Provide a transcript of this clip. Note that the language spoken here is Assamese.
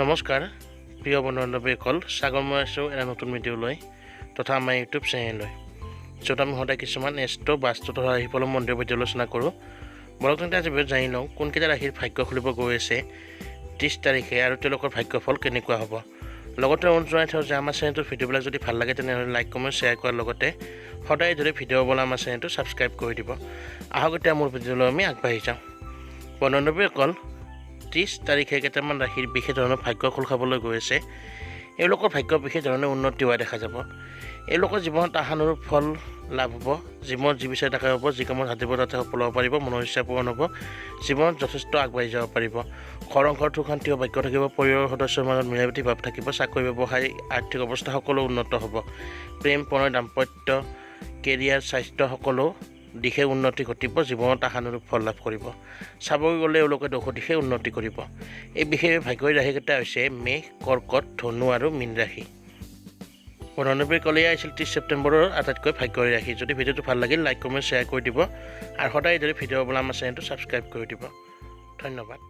নমস্কাৰ প্ৰিয় বন্ধু বান্ধৱীসকল, স্বাগতম জনাইছোঁ এটা নতুন ভিডিঅ' লৈ তথা আমাৰ ইউটিউব চেনেললৈ, য'ত আমি সদায় কিছুমান এষ্ট্ৰ, বাস্তু তথা ৰাশিফলৰ মন্দিৰৰ ভিডিঅ' আলোচনা কৰোঁ। বলক তেন্তে আজি ভিডিঅ'ত জানি লওঁ কোনকেইটা ৰাশিৰ ভাগ্য খুলিব গৈ আছে 30 তাৰিখে আৰু তেওঁলোকৰ ভাগ্যফল কেনেকুৱা হ'ব। লগতে অনুৰোধ জনাই থওঁ যে আমাৰ চেনেলটোৰ ভিডিঅ'বিলাক যদি ভাল লাগে তেনেহ'লে লাইক, কমেণ্ট, শ্বেয়াৰ কৰাৰ লগতে সদায় এইদৰে ভিডিঅ' পাবলৈ আমাৰ চেনেলটো ছাবস্ক্ৰাইব কৰি দিব। আহক এতিয়া মোৰ ভিডিঅ'লৈ আমি আগবাঢ়ি যাওঁ। বন্ধু বান্ধৱীসকল, 30 তাৰিখে কেইটামান ৰাশিৰ বিশেষ ধৰণৰ ভাগ্য খোল খাবলৈ গৈ আছে। এওঁলোকৰ ভাগ্য বিশেষ ধৰণে উন্নতি হোৱা দেখা যাব। এওঁলোকৰ জীৱনত আশানুৰূপ ফল লাভ হ'ব। জীৱনত যি বিচাৰে তাকে হ'ব, যি কামত হাত দিব তাতে সফল হ'ব পাৰিব, মনৰ ইচ্ছা পূৰণ হ'ব, জীৱনত যথেষ্ট আগবাঢ়ি যাব পাৰিব। ঘৰ সংসাৰ সুখ শান্তি ভাগ্য থাকিব, পৰিয়ালৰ সদস্যৰ মাজত মিলাপ্ৰীতি ভাৱ থাকিব, চাকৰি ব্যৱসায় আৰ্থিক অৱস্থা সকলো উন্নত হ'ব। প্ৰেম প্ৰণয় দাম্পত্য কেৰিয়াৰ স্বাস্থ্য সকলো দিশে উন্নতি ঘটিব, জীৱনত আশানুৰূপ ফল লাভ কৰিব। চাবলৈ গ'লে এওঁলোকে দশ দিশে উন্নতি কৰিব। এই বিশেষ ভাগ্যৰ ৰাশিকেইটা হৈছে মেষ, কৰ্কট, ধনু আৰু মীন ৰাশি। বন্ধুবান্ধৱীসকলে, এয়া আছিল 30 ছেপ্টেম্বৰৰ আটাইতকৈ ভাগ্যৰ ৰাশি। যদি ভিডিঅ'টো ভাল লাগিল লাইক, কমেণ্ট, শ্বেয়াৰ কৰি দিব আৰু সদায় এইদৰে ভিডিঅ' পাবলৈ আমাৰ চেনেলটো ছাবস্ক্ৰাইব কৰি দিব। ধন্যবাদ।